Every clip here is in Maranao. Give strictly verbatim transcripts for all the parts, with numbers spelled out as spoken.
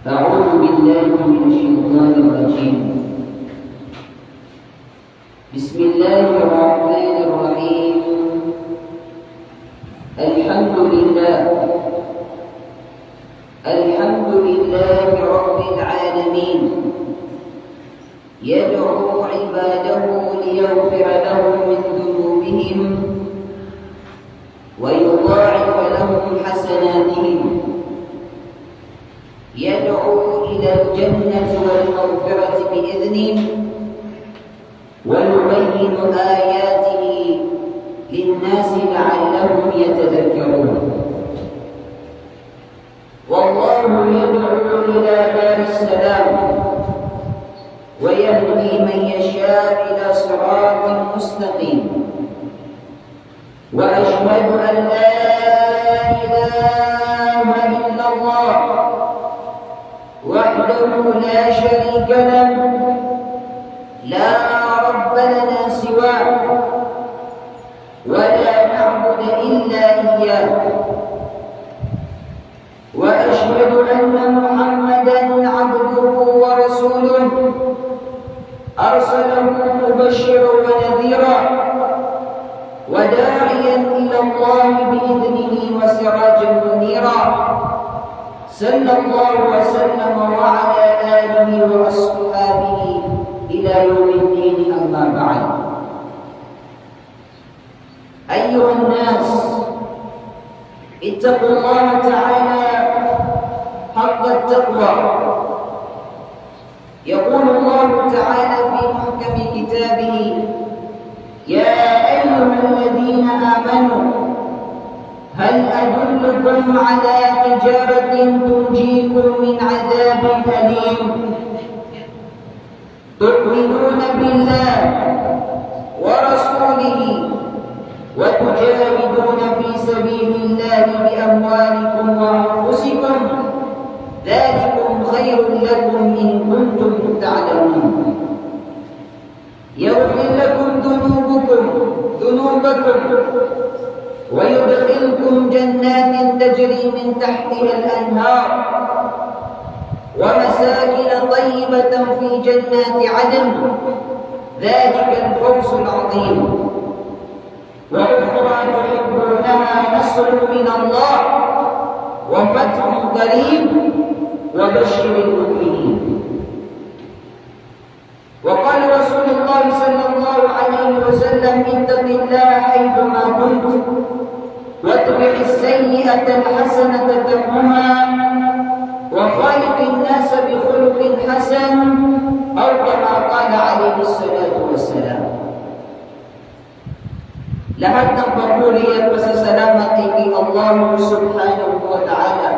أعوذ بالله من الشيطان الرجيم. بسم الله الرحمن الرحيم. الحمد لله. الحمد لله رب العالمين. يدعو عباده ليغفر لهم من ذنوبهم ويضاعف لهم حسناتهم. يدعو إلى الجنة والمغفرة بإذنه ويبين آياته للناس لعلهم يتذكرون. والله يدعو إلى دار السلام ويهدي من يشاء إلى صراط مستقيم. وأشهد أن لا إله إلا الله وحده لا شريك له، لا رب لنا سواه، ولا نعبد إلا إياه. وأشهد أن محمدا عبده ورسوله، أرسله مبشرا ونذيرا، وداعيا إلى الله بإذنه وسراجا منيرا، صلى الله وسلم وعلى آله وأصحابه إلى يوم الدين، أما بعد. أيها الناس، اتقوا الله تعالى حق التقوى. يقول الله تعالى في محكم كتابه: يا أيها الذين آمنوا هل أدلكم على تجارة تنجيكم من عذاب أليم؟ تؤمنون بالله ورسوله وتجاهدون في سبيل الله بأموالكم وأنفسكم، ذلكم خير لكم إن كنتم تعلمون. يغفر لكم ذنوبكم، ذنوبكم، ويدخلكم جنات تجري من تحتها الأنهار، ومساكن طيبة في جنات عدن، ذلك الفوز العظيم. وأخرى تحبونها، نصر من الله وفتح قريب، وبشر المؤمنين. وقال رسول الله صلى الله عليه وسلم: اتق الله حيثما كنت، وأتبع السيئة الحسنة تمحها، وخالق الناس بخلق حسن، أو كما قال عليه الصلاة والسلام. Lahat ng papuri at pasasalamat ay kay Allah Subhanahu wa Ta'ala,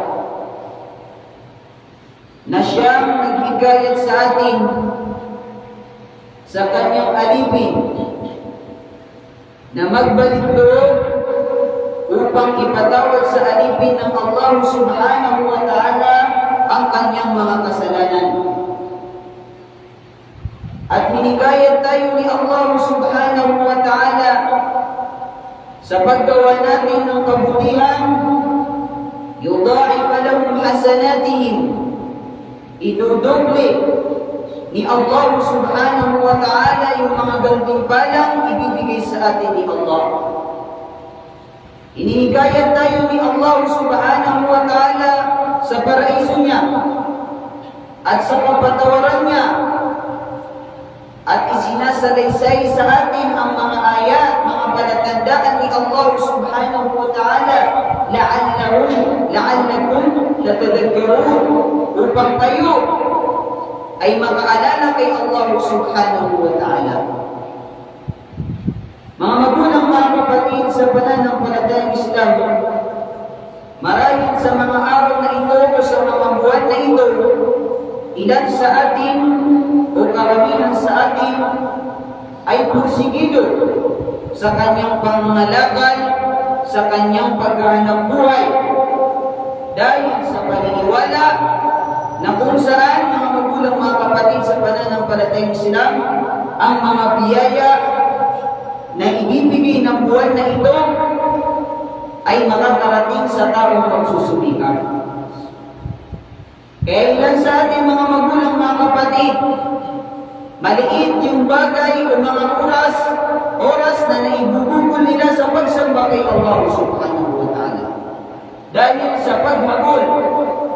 na siyang naghikayat sa atin sa kanyang alipin na magbalik loob upang ipatawad sa alipin ng Allah Subhanahu wa Ta'ala ang kanyang mga kasalanan. At hinikayat tayo ni Allah Subhanahu wa Ta'ala sa paggawa natin ng kabutihan, يضاعف لهم حسناتهم, idodoble ni Allah Subhanahu wa Ta'ala yung mga gantimpalang ibibigay sa atin ni Allah. Inihikayat tayo ni Allah Subhanahu wa Ta'ala sa paraiso niya at sa kapatawaran niya, at isinasalaysay sa atin ang mga ayat, mga palatandaan ni Allah Subhanahu wa Ta'ala, لعلهم، لعلكم تتذكرون, upang kayo ay makaalala kay Allah Subhanahu wa Ta'ala. Mga magulang, mga kapatid sa pananampalatayang Islam, marahil sa mga araw na ito o sa mga buwan na ito, ilan sa atin o karamihan sa atin ay pursigido sa kanyang pangangalakal, sa kanyang paghahanap buhay, dahil sa paniniwala na kung saan, mga magulang, mga kapatid sa pananampalatayang Islam, ang mga biyaya na ibibigay ng buwan na ito ay makakarating sa taong magsusumikap. Kaya ilan sa atin, mga magulang, mga kapatid, maliit yung bagay o mga oras, oras na naibubukol nila sa pagsamba kay Allah Subhanahu wa Ta'ala. Dahil sa paghabol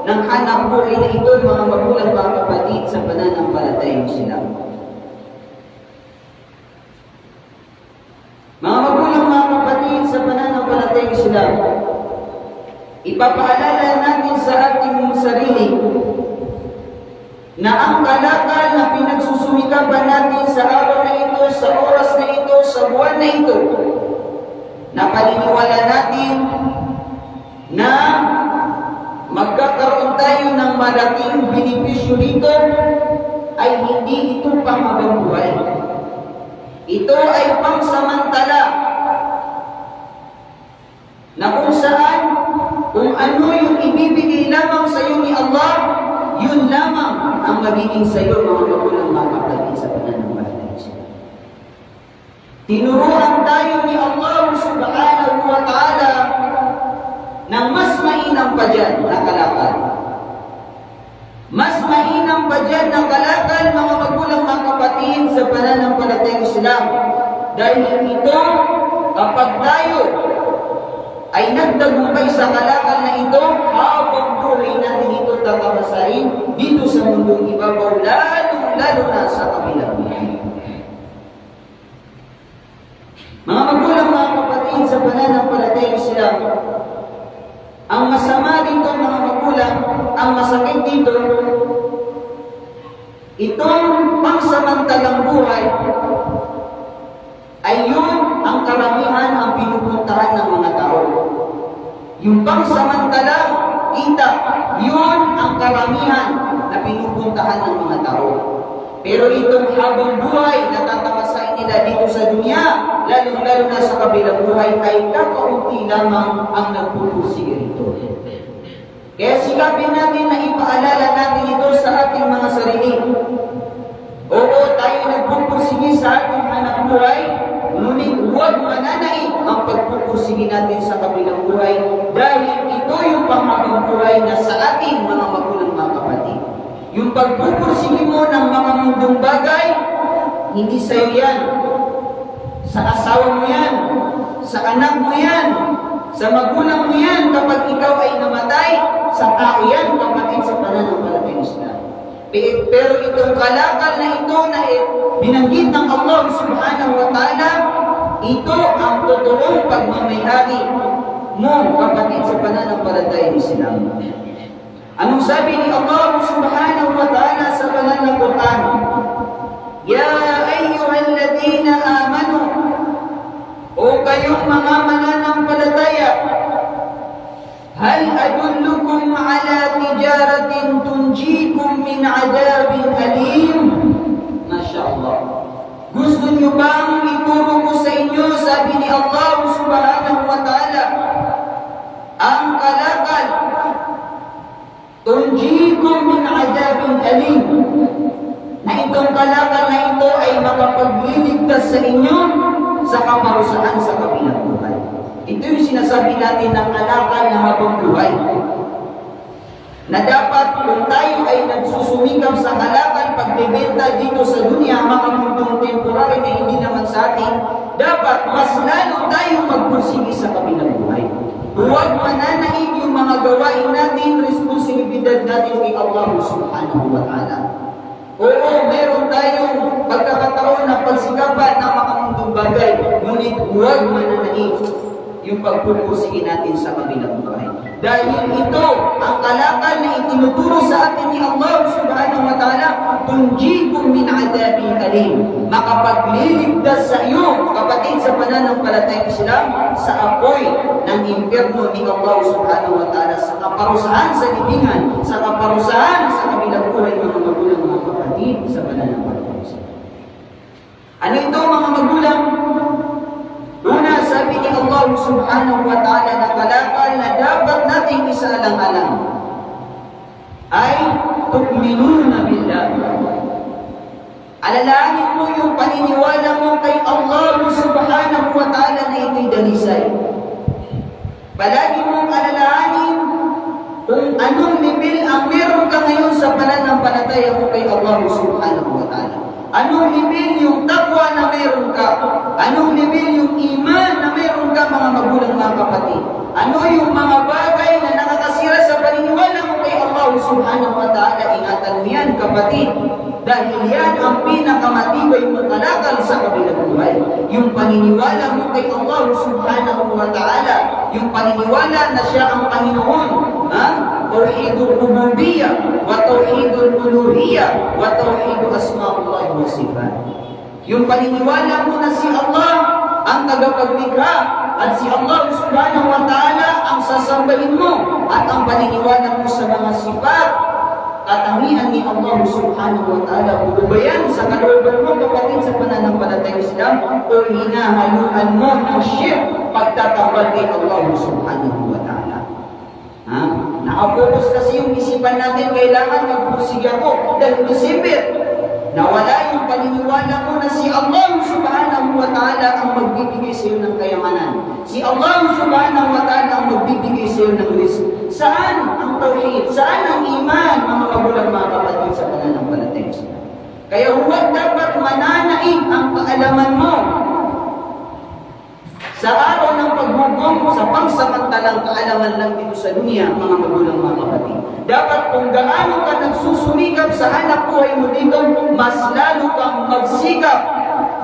ng hanap buhay na ito, mga magulang, mga kapatid, sa pananampalatayang Islam. Mga magulang, mga kapatid sa pananampalatayang Islam, ipapaalala natin sa ating sarili na ang kalakal na pinagsusumikapan natin sa araw na ito, sa oras na ito, sa buwan na ito, na paniniwala natin na magkakaroon tayo ng malaking benepisyo dito ay hindi ito panghabang buhay. Ito ay pangsamantala na kung saan, kung ano yung ibibigay lamang sa iyo ni Allah, yun lamang ang magiging sa iyo, mga magulang, mga kapatid sa pananampalataya. Tinuruan tayo ni Allah Subhanahu wa Ta'ala ng mas mainam pa dyan na kalakal. Mas mainam pa dyan na kalakal, mga magulang, mga kapatid sa pananampalatayang Islam. Dahil ito, kapag tayo ay nagtagumpay sa kalakal na ito, habang buhay natin ito tatapasain dito sa mundong ibabaw, lalo, lalo na sa kabilang buhay. Mga magulang, mga kapatid sa pananampalatayang Islam, ang masama dito, mga magulang, ang masakit dito, itong pangsamantalang buhay ay yun ang karamihan ang pinupuntahan ng mga tao. Yung pangsamantalang kita, yun ang karamihan na pinupuntahan ng mga tao. Pero itong habang buhay na tatapasain nila dito sa dunya, lalong-lalo na sa kabilang buhay, ay kakaunti lamang ang nagpupursige rito. Kaya sikapin natin na ipaalala natin ito sa ating mga sarili. Oo, tayo nagpupursige sa ating hanapbuhay, ngunit huwag mananaig ang pagpupursige natin sa kabilang buhay, dahil ito yung panghabang buhay na sa ating mga magulang, mga kapatid. Yung pagpupursige mo ng mga mundong bagay, hindi sa'yo yan. Sa asawa mo yan, sa anak mo yan, sa magulang mo yan, kapag ikaw ay namatay, sa tao yan, kapatid sa pananampalatayang Islam. Pe-, pero itong kalakal na ito na i-, binanggit ng Allah Subhanahu wa Ta'ala, ito ang totoong pagmamayari mo, kapatid sa pananampalatayang Islam. Anong sabi ni Allah Subhanahu wa Ta'ala sa banal na Quran? "Ya ayyuhalladhina amanu," o kayong mga mananampalataya, "hal adullukum ala tijaratin tunjikum min adhabin alim?" Masha Allah. Gusto niyo bang ituro ko sa inyo, sabi ni Allah Subhanahu wa Ta'ala, ang kalakal "tunjikum min adhabin alim." Na itong kalakal na ito ay makapagliligtas sa inyo sa kaparusahan sa kabilang buhay. Ito yung sinasabi natin ng kalakal na habang buhay. Na dapat kung tayo ay nagsusumikap sa kalakal pagbebenta dito sa dunya, mga mundong temporary na hindi naman sa atin, dapat mas lalo tayong magpursige sa kabilang buhay. Huwag mananaig yung mga gawain natin, responsibilidad natin kay Allah Subhanahu wa Ta'ala. Oo, meron tayong pagkakataon na pagsikapan ng mga mundong bagay, ngunit huwag mananaig yung pagpupursige natin sa kabilang buhay. Dahil ito ang kalakal na itinuturo sa atin ni Allah Subhanahu wa Ta'ala, "Tunjikum min adhabin alim." Makapagliligtas sa iyo, kapatid sa pananampalatayang Islam, sa apoy ng impyerno ni Allah Subhanahu wa Ta'ala, sa kaparusahan sa libingan, sa kaparusahan sa kabilang buhay, mga magulang, mga kapatid sa pananampalatayang Islam. Ano ito, mga magulang? Una, sabi ni Allah Subhanahu wa Ta'ala na kalakal na dapat nating isaalang-alang ay tu'minuna billah. Alalahanin mo yung paniniwala mo kay Allah Subhanahu wa Ta'ala na ito'y dalisay. Palagi mong alalahanin kung Anong level ang meron ka ngayon sa pananampalataya mo kay Allah Subhanahu wa Ta'ala? Anong level yung taqwa na meron ka? Anong level yung iman na meron ka, mga magulang, mga kapatid? Ano yung mga bagay na nakakasira sa paniniwala mo kay Allah Subhanahu wa Ta'ala? Ingatan mo yan, kapatid. Dahil yan ang pinakamatibay mong kalakal sa kabilang buhay. Yung paniniwala mo kay Allah Subhanahu wa Ta'ala, yung paniniwala na siya ang Panginoon, ha? Tawhidul rububiyyah, wa tawhidul uluhiyyah, wa tawhidu asma'ullahi wa sifat. Yung paniniwala mo na si Allah ang tagapaglikha at si Allah Subhanahu wa Ta'ala ang sasambahin mo, at ang paniniwala mo sa mga sifat, katangian ni Allah Subhanahu wa Ta'ala, bubaba yan sa kalooban mo, kapatid, sa pananampalatayang Islam, kung hinahayaan mo ng shirk, pagtatambal kay Allah Subhanahu wa Ta'ala. Ha? Nakapokus kasi yung isipan natin, kailangan magpursige ako dahil December. Nawala yung paniniwala mo na si Allah Subhanahu wa Ta'ala ang magbibigay sa'yo ng kayamanan. Si Allah Subhanahu wa Ta'ala ang magbibigay sa'yo ng rizq. Saan ang tawhid? Saan ang iman, mga magulang, mga kapatid, sa pananampalataya? Kaya huwag dapat mananaig ang kaalaman mo sa araw ng paghukom sa pangsamantalang kaalaman lang dito sa dunya, mga magulang, mga kapatid. Dapat kung gaano ka nagsusumikap sa hanap buhay mo dito, mas lalo kang magsikap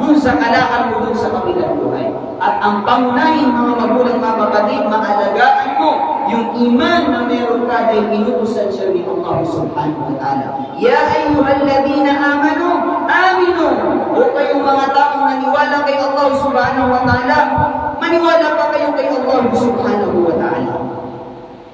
dun sa kalakal mo dun sa kabilang buhay. At ang pangunahin, mga magulang, mga kapatid, maalagaan mo yung iman na meron ka dahil inutusan siya ni Allah Subhanahu wa Ta'ala. Ya ayyuhalladhina amanu, aminu. O kayong mga taong naniwala kay Allah Subhanahu wa Ta'ala, maniwala pa kayo kay Allah Subhanahu wa Ta'ala.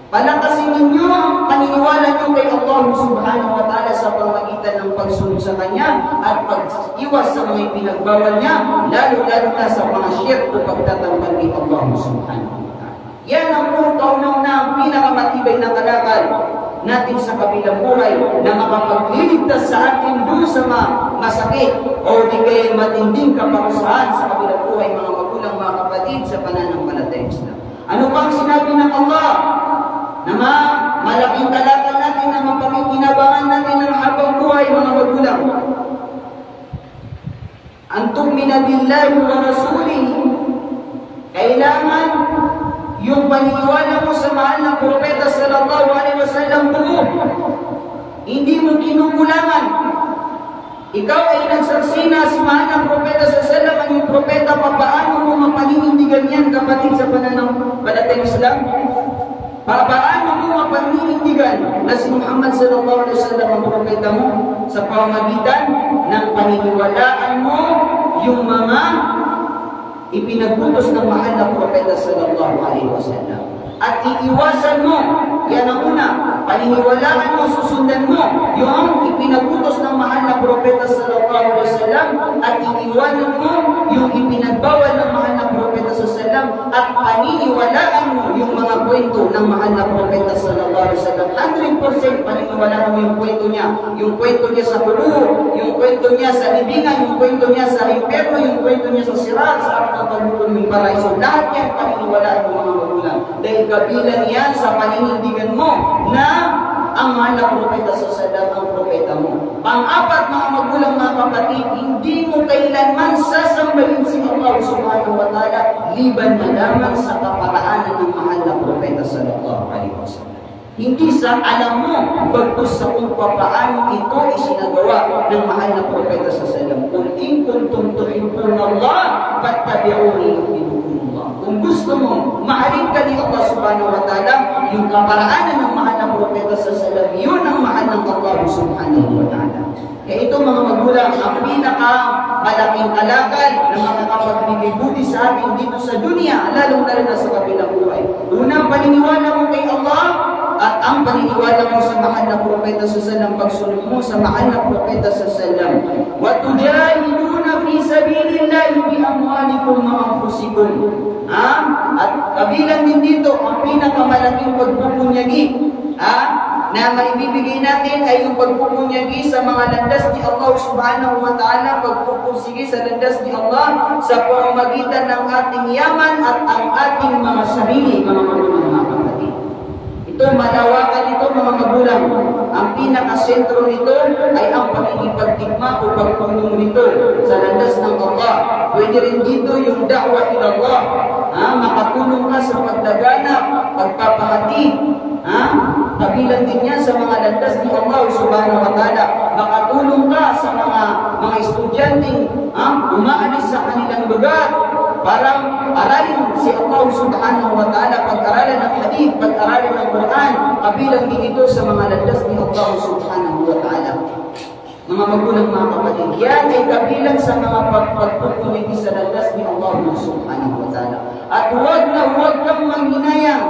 Palakasin ninyo ang paniniwala niyo kay Allah Subhanahu wa Ta'ala sa pamamagitan ng pagsunod sa Kanya at pag-iwas sa mga ipinagbawal Niya, lalo-lalo na sa mga shirk o pagtatambal kay Allah Subhanahu wa Ta'ala. Yan ang puro kauna-una, ang pinakamatibay na kalakal natin sa kabilang buhay na makapagliligtas sa atin doon sa ma-, masakit o di kaya matinding kaparusahan sa kabilang buhay, mga magulang, mga kapatid, sa pananampalatayang Islam. Ano pa ang sinabi ng Allah na ma-, malaking kalakal natin na mapakikinabangan natin ng habang buhay, mga magulang? An tu'mina billahi wa rasulihi. Kailangan yung paniniwala mo sa mahal na Propeta sallallahu alaihi wasallam buo. Hindi mo kinukulangan. Ikaw ay nagsaksi na si mahal na Propeta sallallahu alaihi wasallam ang iyong Propeta, papaano mo mapaninindigan yan, kapatid, sa pananampalatayang Islam? Papaano mo mapaninindigan na si Muhammad sallallahu alaihi wasallam ang propeta mo? Sa pamamagitan ng paniniwalaan mo yung mga ipinag-utos ng mahal na propeta sallallahu alaihi wasallam. At iiwasan mo, yan ang una, paniniwalaan mo, susundan mo yung ipinag-utos ng mahal na propeta sallallahu alaihi wasallam, at iiwanan mo yung ipinagbawal ng mahal na propeta sallallahu alaihi wasallam, at paniniwalaan mo yung mga kwento ng mahal na propeta sallallahu alaihi wasallam. Hundred percent paniniwalaan mo yung kwento niya. Yung kwento niya sa kubur, yung kwento niya sa libingan, yung kwento niya sa impyerno, yung kwento niya sa sirat, sa harap ng paghukom, yung paraiso. Lahat yan paniniwalaan mo, mga magulang. Dahil kabilang yan sa paninindigan mo na ang mahal na propeta sallallahu alaihi wasallam ang propeta mo. Pang-apat, mga magulang, mga kapatid, hindi mo kailanman sasambahin si Allah Subhanahu wa Ta'ala liban na lamang sa kaparaanan ng mahal na propeta sallallahu alaihi wasallam. Hindi sa alam mo, bagkus sa kung papaano ito isinagawa ng mahal na propeta sallallahu alaihi wasallam. "Qul in kuntum tuhibbunallah, fattabi'uni yuhbibkumullah." Kung gusto mo mahalin ka ni Allah Subhanahu wa Ta'ala, yung kaparaanan ng mahal na propeta sallallahu alaihi wasallam, yun ang mahal ng Allah Subhanahu wa Ta'ala. Kaya ito, mga magulang, ang pinakamalaking kalakal na makakapagbigay buti sa atin dito sa dunya, lalong-lalo na sa kabilang buhay. Unang paniniwala mo kay Allah, at ang paniniwala mo sa mahal na propeta sallallahu alaihi wasallam, pagsunod mo sa mahal na propeta sallallahu alaihi wasallam. "Wa tujahiduna fi sabilillahi bi amwalikum wa anfusikum." Ha? At kabilang din dito ang pinakamalaking pagpupunyagi, ha, na maibibigay natin ay yung pagpupunyagi sa mga landas ni Allah Subhanahu wa Ta'ala, pagpupursige sa landas ni Allah sa pamamagitan ng ating yaman at ang ating mga sarili, mga magulang, mga kapatid. Ito, malawakan ito, mga Ang pinakasentro nito ay ang pakikipagtikma o pagpunong nito sa landas ng Allah. Pwede rin dito yung da'wah ila Allah. Ha, makatulong ka sa paglaganap, pagpapahatid. Ha? Kabilang din yan sa mga landas ni Allah Subhanahu wa Ta'ala. Makatulong ka sa mga, mga estudyanteng, ha, umaalis sa kanilang lugar para aralin si Allah Subhanahu wa Ta'ala, pag-aralan ng hadith, pag-aralan ng Quran, kabilang din ito sa mga landas ni Allah Subhanahu wa Ta'ala. Mga magulang, mga kapatid, yan ay kabilang sa mga pag-, pagkukumiti sa landas ni Allah Subhanahu wa Ta'ala. At huwag na huwag kang manghinayang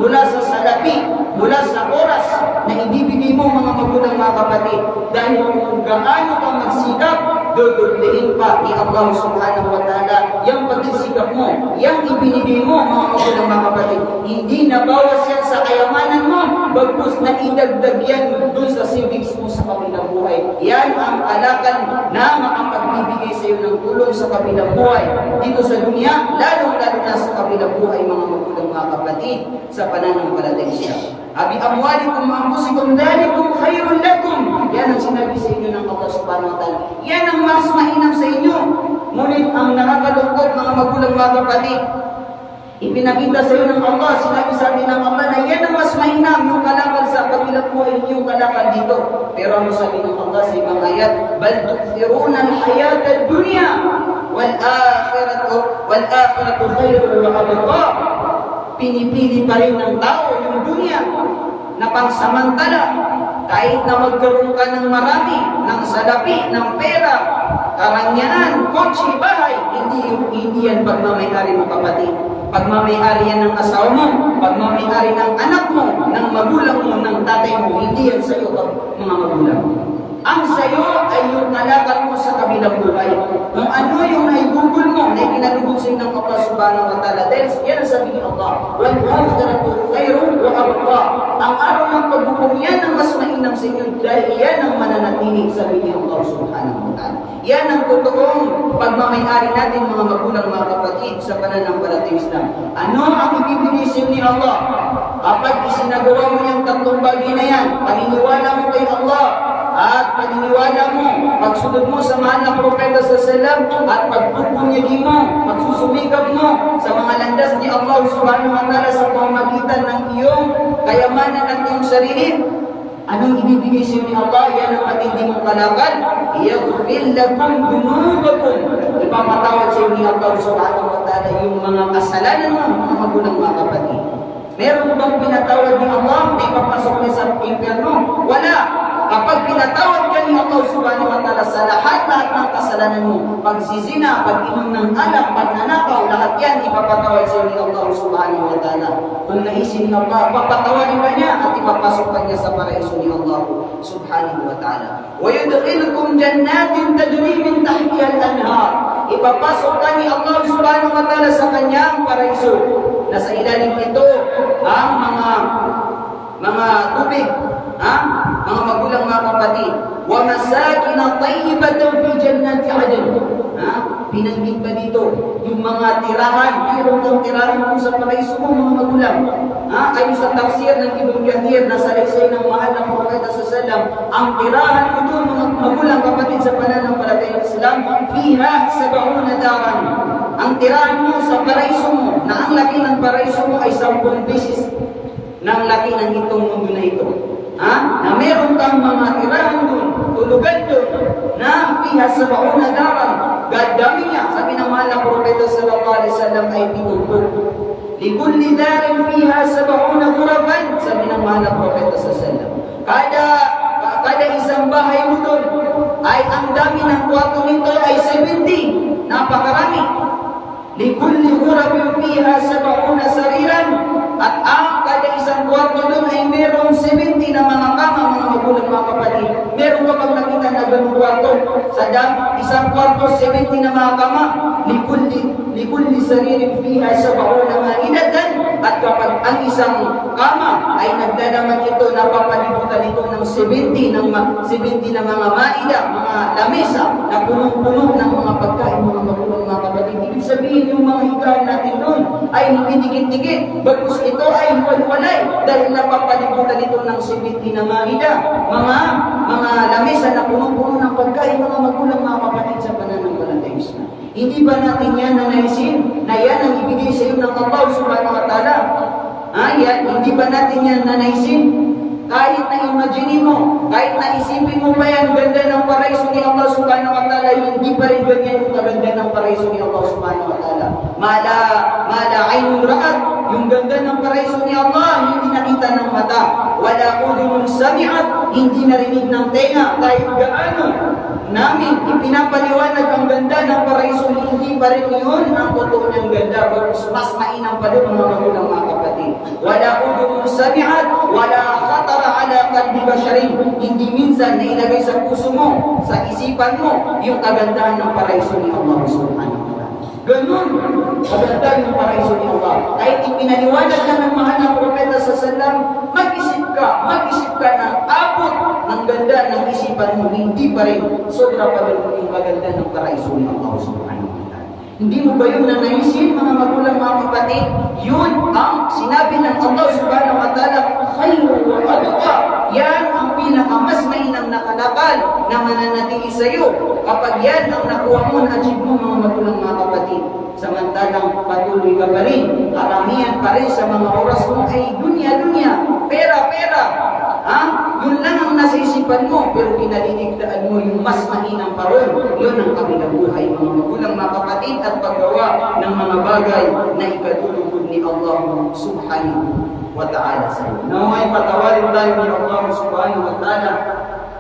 mula sa salapi, mula sa oras na ibibigay mo, mga magulang, mga kapatid, dahil kung gaano ka magsikap, dodoblehin pa ni Allah Subhanahu wa Ta'ala yang pagsisikap mo, yang ibinigay mo, mga magulang, mga kapatid. Hindi nabawas yan sa kayamanan mo, bagkus na idagdag yan dun sa savings mo sa kabilang buhay. Yan ang kalakal na makapagbibigay sa'yo ng tulong sa kabilang buhay dito sa dunya, lalong-lalo na sa kabilang buhay, mga magulang, mga kapatid, sa pananampalataya Islam. Wa bi amwalikum wa anfusikum, dhalikum khairul lakum. Yan ang sinabi sa inyo ng Allah Subhanahu wa Ta'ala. Yan ang mas mainam sa inyo. Ngunit ang nakakalungkot, mga magulang, mga kapatid, ipinakita sa'yo ng Allah, sinabi sa atin ng Allah na yan ang mas mainam, yung kalakal sa kabilang buhay, yung kalakal dito. Pero ano sabi ng Allah sa ibang ayat? Bal tu'thiruna al-hayata ad-dunya wal akhiratu, wal akhiratu khairun wa abqa. Pinipili pa rin ng tao yung dunya na pansamantala, kahit na magkaroon ka ng marami, ng salapi, ng pera, karanyaan, kotse, bahay, hindi, hindi yan pagmamayari mo, kapatid. Pagmamayari yan ng asawa mo, pagmamayari ng anak mo, ng magulang mo, ng tatay mo, hindi yan sa'yo, mga magulang. Ang sa'yo ay yung kalakal mo sa kabilang buhay. Kung ano yung naibubul mo, na ikinalugod sa'yo ng Allah Subhanahu wa Ta'ala. Dahil yan ang sabi ni Allah, "Wal akhiratu khairun wa abqa." Ang araw ng paghukom, yan ang mas mainam sa inyo dahil yan ang mananatili, sabi ni Allah Subhanahu wa Ta'ala. Yan ang totoong pagmamayari natin, mga magulang, mga kapatid, sa pananampalataya Islam. Ano ang ibibigay sa'yo ni Allah? Kapag isinagawa mo yung tatlong bagay na yan, paniniwala mo kay Allah, at paniniwala mo, pagsunod mo sa mahal na Propeta sallallahu alaihi wasallam, at pagpupunyagi mo, pagsusumikap mo sa mga landas ni Allah Subhanahu wa Ta'ala sa pamamagitan ng iyong kayamanan at iyong sarili, anong ibibigay sa'yo ni Allah? Yan ang matindi mong kalakal. Yaghfir lakum dhunubakum. Ipapatawad sa'yo ni Allah Subhanahu wa Ta'ala yung mga kasalanan mo, mga magulang, mga kapatid. Meron bang pinatawad ni Allah na ipapasok niya sa impyerno? Wala. Kapag pinatawad ka ni Allah Subhanahu wa Ta'ala sa lahat-lahat ng kasalanan mo, pagzizina, pag-inom ng alak, pagnanakaw, lahat yan ipapatawad sa'yo ni Allah Subhanahu wa Ta'ala. Kung naisin ni Allah, papatawarin ka niya at ipapasok ka niya sa paraiso ni Allah Subhanahu wa Ta'ala. Wa yudkhilukum jannatin tajri min tahtiha al-anhar. Ipapasok ka ni Allah Subhanahu wa Ta'ala sa kanyang paraiso na sa ilalim nito ang mga, mga tubig, ha? Mga magulang, mga kapatid. Wa masakina tayyibatan fi jannati adn. Ha? Binanggit pa dito yung mga tirahan, mayroon kang tirahan dun sa paraiso mo, mga magulang. Ha? Ayon sa tafsir ng Ibn Kathir na salaysay ng mahal na Propeta sallallahu alaihi wasallam, ang tirahan mo dun, mga magulang, kapatid sa pananampalatayang Islam, "Fiha sab'una daran." Ang tirahan mo sa paraiso mo, na ang laki ng paraiso mo ay sampung beses ng laki ng itong mundo na ito. Ha? Na meron kang mga tirahan dun, tulugan dun, na "Fiha sab'una daran." Gadami niya, sabi ng mahal na Propeta sallallahu alaihi wasallam, ay pitong polo. "Likulli darin fiha sab'una ghurafan," sabi ng mahal na Propeta sallallahu alaihi wasallam. Kada, kada isang bahay mo dun ay ang dami ng kwarto nito ay seventy. Napakarami. "Likulli ghurafin fiha sab'una sariran." At ang kada isang kwarto dun ay merong seventy na mga kama, mga magulang, mga kapatid. Meron ka bang nakita na ganung kwarto? Sa dam-, isang kwarto, seventy na mga kama. "Likulli, likulli saririn fiha sab'una ma'idatan." At kapag ang isang kama ay nagdalaman ito, napapalibutan ito ng seventy, ng ma-, seventy na mga maida, mga lamesa na punong-puno ng mga pagkain, mga magulang, mga kapatid. Ibig sabihin, yung mga higaan natin doon ay hindi dikit-dikit. Bagkus ito ay hiwa-hiwalay. Dahil napapalibutan ito ng sibit na maida, mga, mga lamesa na punong-puno ng pagkain, mga magulang, mga kapatid sa pananampalatayang Islam. Hindi ba natin yan nanaisin na yan ang ibigay sa iyo ng Allah Subhanahu wa Ta'ala? Ha, yan, hindi ba natin yan nanaisin? Kahit na imagine mo, kahit na isipin mo pa yan, ganda ng paraiso ni Allah Subhanahu wa Ta'ala, hindi pa rin ganyan yung kaganda ng paraiso ni Allah Subhanahu wa Ta'ala. Ma la, ma la aynun ra'at, yung ganda ng paraiso ni Allah, hindi nakita ng mata. Wa la udhunun sami'at, hindi narinig ng tenga, kahit gaano namin ipinapaliwanag ang ganda ng paraiso, hindi pa rin yun ang totoo niyang ganda, bagkus mas mainam pa doon, mga magulang, mga kapatid. Wa la udhunun sami'at, wa la khatara ala qalbi basharin. Hindi minsan nailagay sa puso mo, sa isipan mo, yung kagandahan ng paraiso ni Allah Subhanahu wa Ta'ala. Ganun kaganda yung paraiso ni Allah. Kahit ipinaliwanag na ng mahal na Propeta sa sallam, mag-isip ka, mag-isip ka na abot ng ganda ng isipan mo, hindi pa rin sobra pa rin yung kaganda ng paraiso ni Allah Subhanahu wa Ta'ala. Hindi mo ba yun nanaisin, mga magulang, mga kapatid? Yun ang sinabi ng Allah Subhanahu wa Ta'ala, "Khayrun wa abqa." Yan ang pinakamas mainam na kalakal na mananatili sa'yo kapag yan ang nakuha mo, na-achieve mo, mga magulang, mga kapatid. Samantalang patuloy ka pa rin, karamihan pa rin sa mga oras mo ay dunya-dunya, pera-pera. Ha? Yun lang ang nasa isipan mo, pero kinaliligtaan mo yung mas mainam pa ron. Yun ang kabilang buhay, mga magulang, mga kapatid, at paggawa ng mga bagay na ikatulugod ni Allah Subhanahu wa Ta'ala sa'yo. Nawa'y patawarin tayo ni Allah Subhanahu wa Ta'ala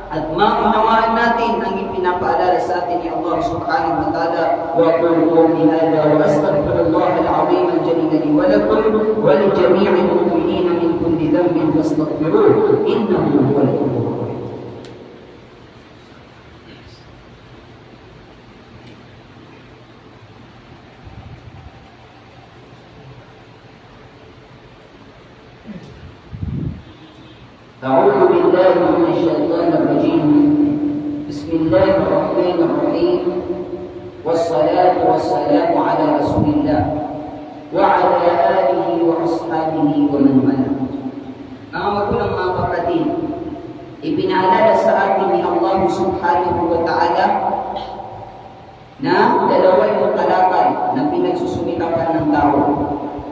at maunawaan natin ang ipinapaalala sa atin ni Allah Subhanahu wa Ta'ala. وأقول قولي هذا وأستغفر الله العظيم الجليل لي ولكم ولجميع المؤمنين من كل ذنب فاستغفروه إنه هو الغفور الرحيم. أعوذ بالله من الشيطان الرجيم. بسم الله الرحمن الرحيم. والصلاة والسلام على رسول الله وعلى آله وأصحابه ومن والاه. Mga magulang, mga kapatid, ipinaalala sa atin ni Allah Subhanahu wa Ta'ala na dalawa yung kalakal na pinagsusumikapan ng tao.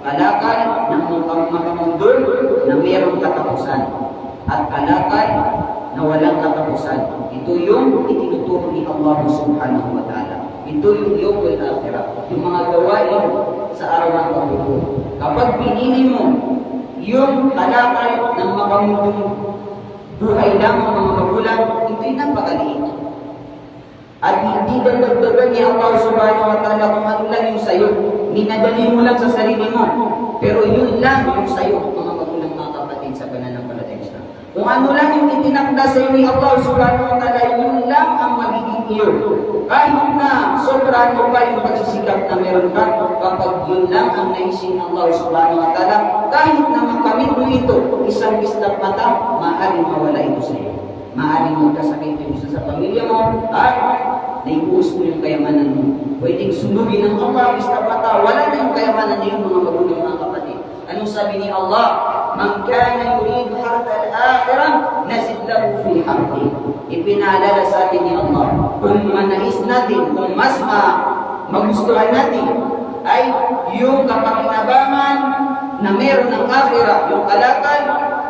Kalakal na makam-, makamundol na mayroong katapusan. At kalakal na walang katapusan. Ito yung itinuturo ni Allah Subhanahu wa Ta'ala. Ito yung yawmul akhirah. Yung mga gawain sa araw ng paghukom. Kapag pinili mo yung kalakal ng makamundong buhay lamang, mga magulang, ito'y napakaliit. At hindi dadagdagan ni Allah Subhanahu wa Ta'ala kung ano lang yung sa'yo. Minadali mo lang sa sarili mo. Pero yun lang yung sa'yo, mga magulang, mga kapatid sa pananampalataya Islam. Kung ano lang yung itinakda sa'yo ni Allah Subhanahu wa Ta'ala, yun lang ang magiging iyo. Kahit na sobrahan mo pa yung pagsisikap na meron ka, kapag yun lang ang nais ni Allah Subhanahu wa Ta'ala, kahit na makamit mo ito, isang bislap mata, maaaring mawala ito sa'yo. Maaaring magkasakit yung isa sa pamilya mo, at naiuus mo yung kayamanan mo. Pwedeng sundugin ng Allah, basta pata, wala na yung kayamanan na yun, mga magulang, mga kapatid. Anong sabi ni Allah? "Man kana yuridu harthal akhirah, nazid lahu fi harthih." Ipinaalala sa atin ni Allah, kung manais natin, kung mas ma-, magustuhan natin, ay yung kapakinabangan na meron ng akhirah, yung kalakal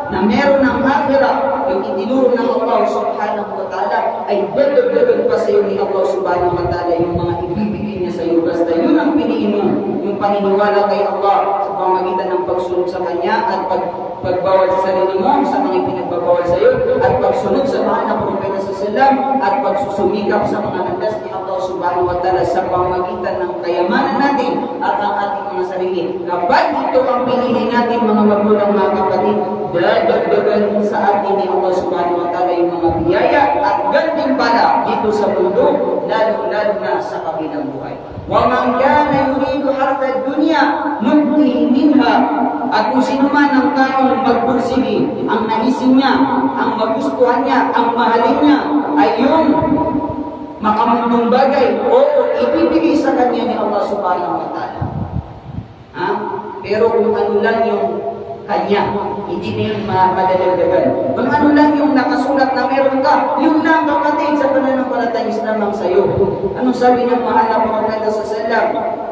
na meron ng akhirah, yung itinuro ng Allah Subhanahu wa Ta'ala, ay dadagdagan pa sa iyo ni Allah Subhanahu wa Ta'ala yung mga ibibigay niya sa iyo. Basta yun ang piliin mo, yung paniniwala kay Allah sa pamagitan ng pagsunod sa Kanya at pag-, pagbawal sa sarili mo sa mga ipinagbabawal sa iyo at pagsunod sa mahal na Propeta sa Islam at pagsusumikap sa mga landas ni Allah Subhanahu wa Ta'ala sa pamagitan ng kayamanan natin at ang ating mga sarili. Kapag ito ang pinili natin, mga magulang, mga kapatid, dadagdagan sa atin ni Allah Subhanahu wa Ta'ala yung mga biyaya at gantimpala dito sa mundo, lalo-lalo na sa kabilang buhay. Wa man kana yuridu harthad dunya nu'tihi minha. At kung sino man ang taong magpursige, ang naisin niya, ang magustuhan niya, ang mahalin niya ay yung makamundong bagay, o ibibigay sa kanya ni Allah Subhanahu wa Ta'ala. Ha? Pero kung ano lang yung kanya. Hindi na yun ma-, madadagdagan. Kung ano lang yung nakasulat na meron ka, yun lang, kapatid, sa pananampalatayang Islam ang sa'yo. Anong sabi ng mahal na Propeta sallallahu alaihi wasallam?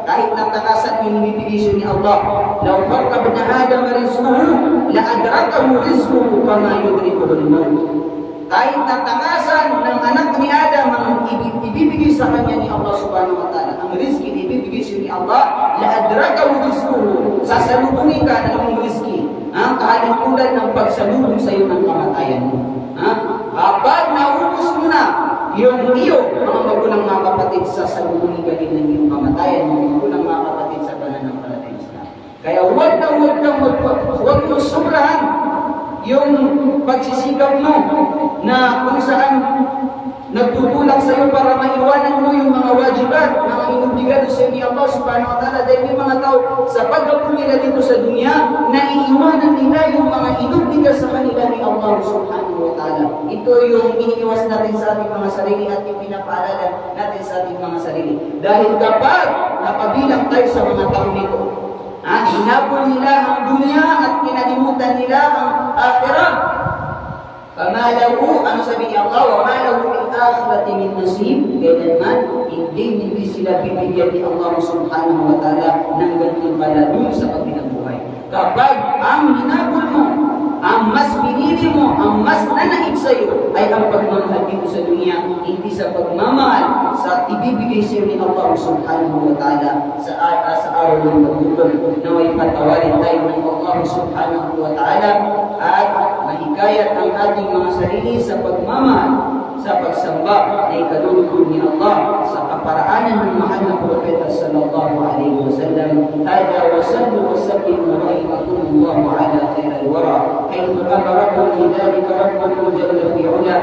Kahit na takasan yung ibibigay sa'yo ni Allah. "Law farqa ibna Adam rizquhu, la adrakahu rizquhu kama yudrikuhul mawt." Kahit na takasan ng anak ni Adam ang ibi-, ibibigay sa kanya ni Allah subhanahu wa ta'ala, ang rizki na ibibigay sa'yo ni Allah, la adrakahu rizquhu, sasalubungin ka ng iyong rizki. Ha? Kahalintulad ng pagsalubong sa'yo ng kamatayan mo. Ha? Kapag naubos mo na yung iyo, mga magulang, mga kapatid, sasalubungin ka din ng iyong kamatayan, mga magulang, mga kapatid, sa pananampalatayang Islam. Kaya huwag na huwag kang mag-, huwag mong sobrahan yung pagsisikap mo na kung saan nagtutulak sa'yo para maiwanan mo yung mga wajibat, mga inobligado sa'yo ni Allah subhanahu wa ta'ala. Dahil may mga tao, sa pag-abot nila dito sa dunya, naiiwanan nila yung mga inobliga sa kanila ni Allah subhanahu wa ta'ala. Ito yung iniiwas natin sa ating mga sarili at ipinapaalala natin sa ating mga sarili. Dahil kapag napabilang tayo sa mga taong ito, ha, hinabol nila ang dunya at kinalimutan nila ang akhirat. Fama lahu, ano sabi ni Allah, wa ma lahu fil akhirati min nasib, kailanman, hindi, hindi sila bibigyan ni Allah subhanahu wa ta'ala ng gantimpala dun sa kabilang buhay. Kapag ang hinabol mo, ang mas pinili mo, ang mas nanaig sa'yo ay ang pagmamahal dito sa dunya, hindi sa pagmamahal sa ibibigay sa'yo ni Allah subhanahu wa ta'ala sa, ah, sa araw ng paghukom. Nawa'y patawarin tayo ng Allah subhanahu wa ta'ala at mahikayat ang ating mga sarili sa pagmamahal, sa pagsamba na ikalulugod ni Allah sa kaparaanan ng mahal na Propeta sallallahu alaihi wasallam. Hada wa sallu wa sallimu rahimakumullahu ala khairil wara, haythu amarakum bidhalika rabbukum jalla fi ula.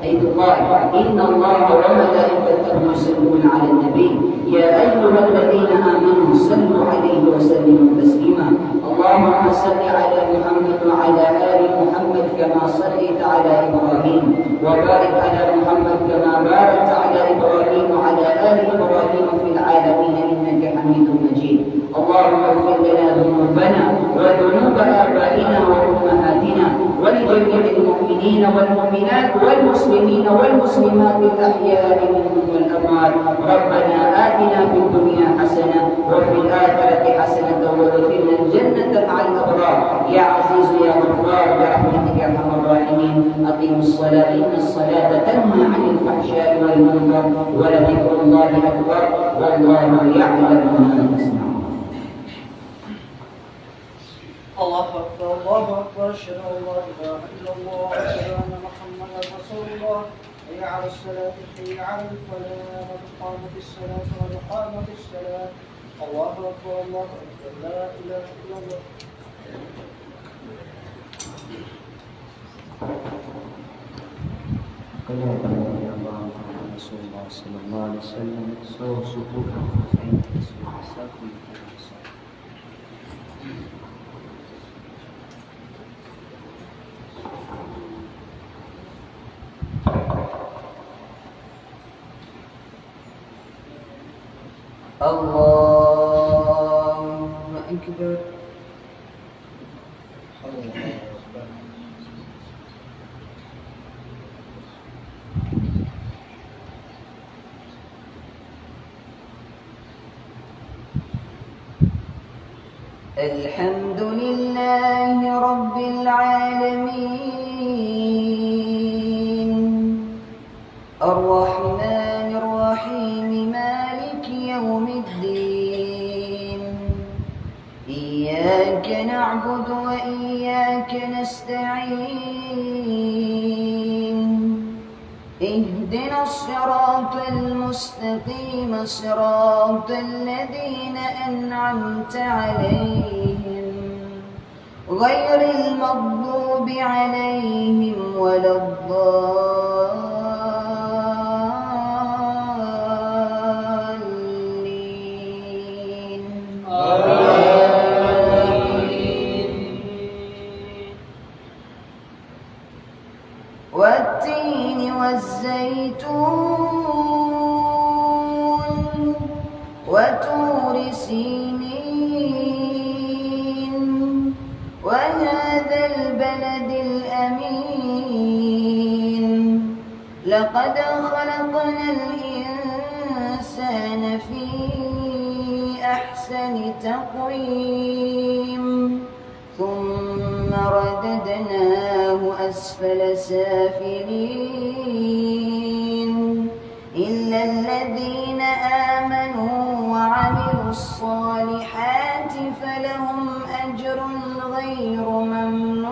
حيث قال: إن الله وملائكته يصلون على النبي، يا أيها الذين آمنوا صلوا عليه وسلموا تسليما. اللهم صل على محمد وعلى آل محمد كما صليت على إبراهيم، وبارك على محمد كما باركت على إبراهيم وعلى آل إبراهيم في العالمين إنك حميد مجيد. اللهم اغفر لنا ذنوبنا وذنوب آبائنا وأمهاتنا ولجميع المؤمنين والمؤمنات والمسلمين والمسلمات الأحياء منهم والأموات. ربنا آتنا في الدنيا حسنة وفي الآخرة حسنة وأدخلنا الجنة مع الأبرار. يا عزيز يا غفار برحمتك يا أرحم الراحمين. أقيموا الصلاة إن الصلاة تنهى عن الفحشاء والمنكر ولذكر الله أكبر. والله يعلم ما تصنعون. الله أكبر، الله أكبر، أشهد أن لا إله إلا الله، أشهد أن محمدا رسول الله، حي على الصلاة، حي على الفلاح، قد قامت الصلاة، قد قامت الصلاة. الله أكبر، الله أكبر، لا إله إلا الله. Kaya talaga ni Allah Muhammad Rasulullah sallallahu alaihi wasallam, so subukan ko sa inyo, so sa akin. الله أكبر. الحمد لله رب العالمين. الرحمن الرحيم. مالك يوم الدين. إياك نعبد وإياك نستعين. اهدنا الصراط المستقيم، صراط الذين أنعمت عليهم، غير المغضوب عليهم ولا الضالين. آمين. والتين والزيتون وطور سينين العلي الأمين. لقد خلقنا الإنسان في أحسن تقويم. ثم رددناه أسفل سافلين. إلا الذين آمنوا وعملوا الصالحات فلهم أجر غير ممنون.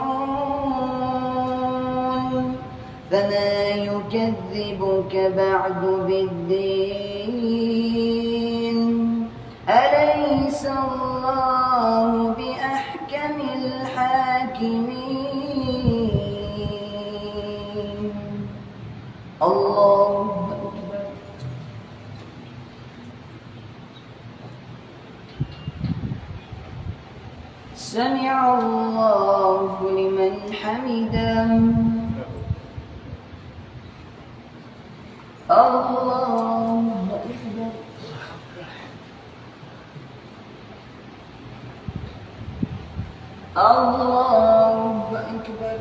فما يكذبك بعد بالدين. أليس الله بأحكم الحاكمين. الله أكبر. سمع الله لمن حمده. الله أكبر. الله أكبر.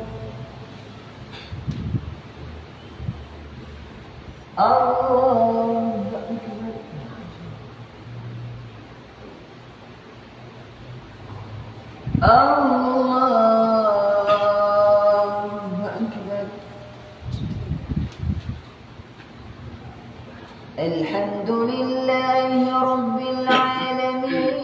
الله أكبر. الله أكبر. الحمد لله رب العالمين.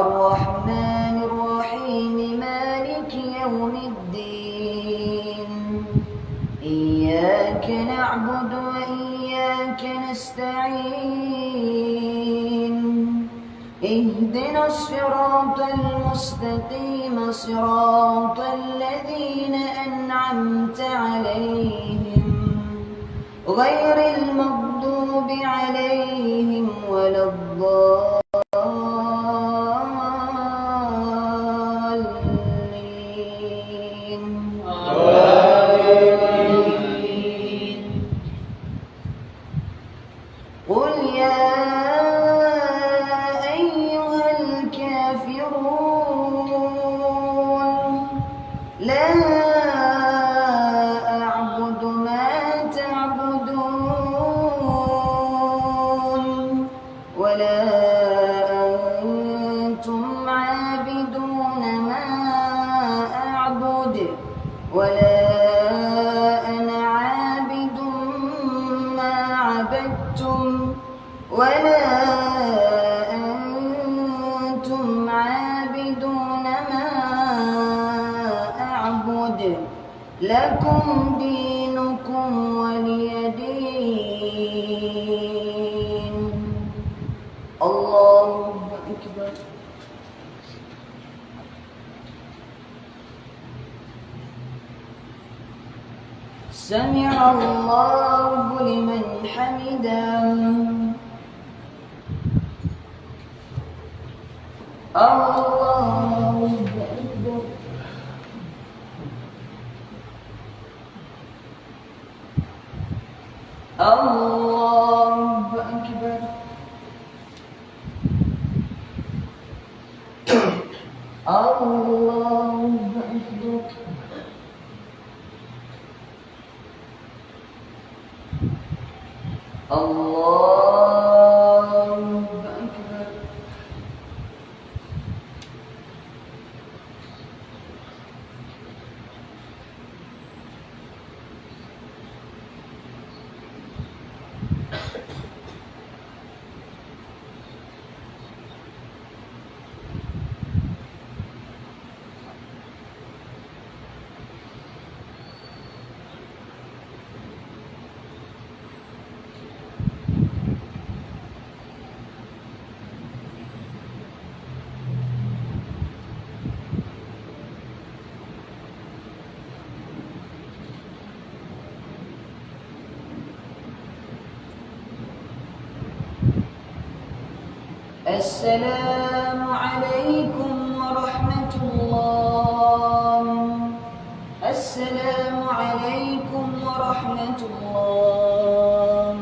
الرحمن الرحيم. مالك يوم الدين. إياك نعبد وإياك نستعين. اهدنا الصراط المستقيم، صراط الذين أنعمت عليهم، غير المغضوب عليهم ولا الضالين. آمين. قل يا أيها الكافرون، لا أعبد ما تعبدون، ولا أنتم عابدون ما أعبد، ولا أنا عابد ما عبدتم، ولا أنتم عابدون ما أعبد. لكم دينكم ولي دين. الله أكبر. سمع الله لمن حمده. الله أكبر. الله أكبر. الله أكبر. الله أكبر. السلام عليكم ورحمة الله. السلام عليكم ورحمة الله.